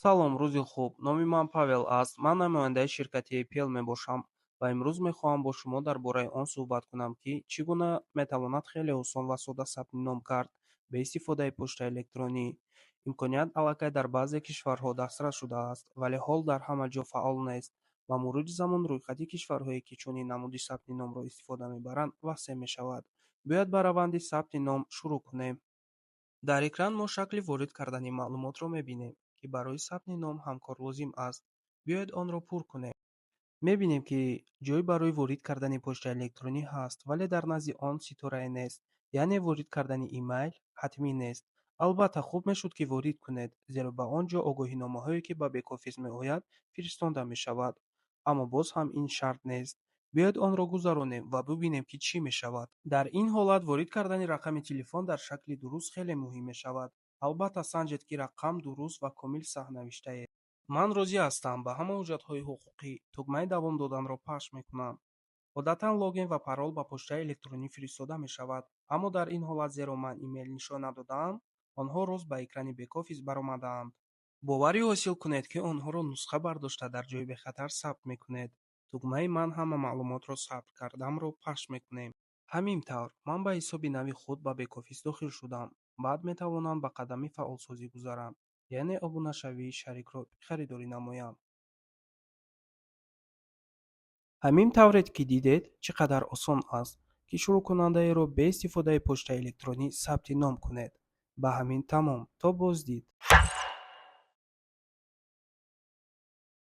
Салом, рӯзи хуб. Номи ман Павел аст. Ман намояндаи ширкати APL мебошам ва имрӯз мехоҳам бо шумо дар бораи он суҳбат кунам, ки чӣ гуна метавонад хеле осон ва сода сабти ном кард бе истифодаи почтаи электронӣ. Имконият аллакай дар баъзе кишварҳо дастрас шудааст, вале ҳол дар ҳама ҷо фаъол нест. Ба мурури замон рӯйхати кишварҳое, ки чунин намуди сабти номро истифода мебаранд, васеъ мешавад. Биёед, ба раванди сабти ном шурӯъ кунем. Дар экран мо шакли ворид кардани маълумотро мебинем, ки барои сабти ном ҳамкор лозим аст. Биёед, онро пур кунем. Мебинем, ки ҷой барои ворид кардани почтаи электронӣ ҳаст, вале дар назди он ситорае нест, яъне ворид кардани имайл ҳатмӣ нест. Албатта, хуб мешуд, ки ворид кунед, зеро ба он ҷо огоҳиномаҳое, ки ба бэкофис меояд, фиристонда мешавад. Аммо боз ҳам ин шарт нест. Биёед, онро гузаронем ва бубинем, ки чӣ мешавад. Дар ин ҳолат ворид кардани рақами телефон дар шакли дуруст хеле муҳим мешавад. Албатта, санҷед, ки рақам дуруст ва комил саҳ навиштаед. Ман розӣ ҳастам ба ҳама ҳуҷҷатҳои ҳуқуқӣ. Тугмаи давом доданро пахш мекунам. Одатан логин ва парол ба почтаи электронӣ фиристода мешавад, аммо дар ин ҳолат, зеро ман имейл нишон надодаам, онҳо рост ба экрани бэкофис баромадаанд. Боварӣ ҳосил кунед, ки онҳоро нусха бардошта, дар ҷои бехатар сабт мекунед. Тугмаи «Ман ҳама маълумотро сабт кардам»-ро пахш мекунем. Ҳамин тавр, ман ба ҳисоби нави худ ба бэкофис дохил шудам. Баъд метавонам ба қадами фаъолсозӣ гузарам, яъне обунашавии шарикро харидорӣ намоям. Ҳамин тавре ки дидед, чӣ қадар осон аст, ки шурӯъкунандаеро бе истифодаи почтаи электронӣ сабти ном кунед. Ба ҳамин тамом. То боздид.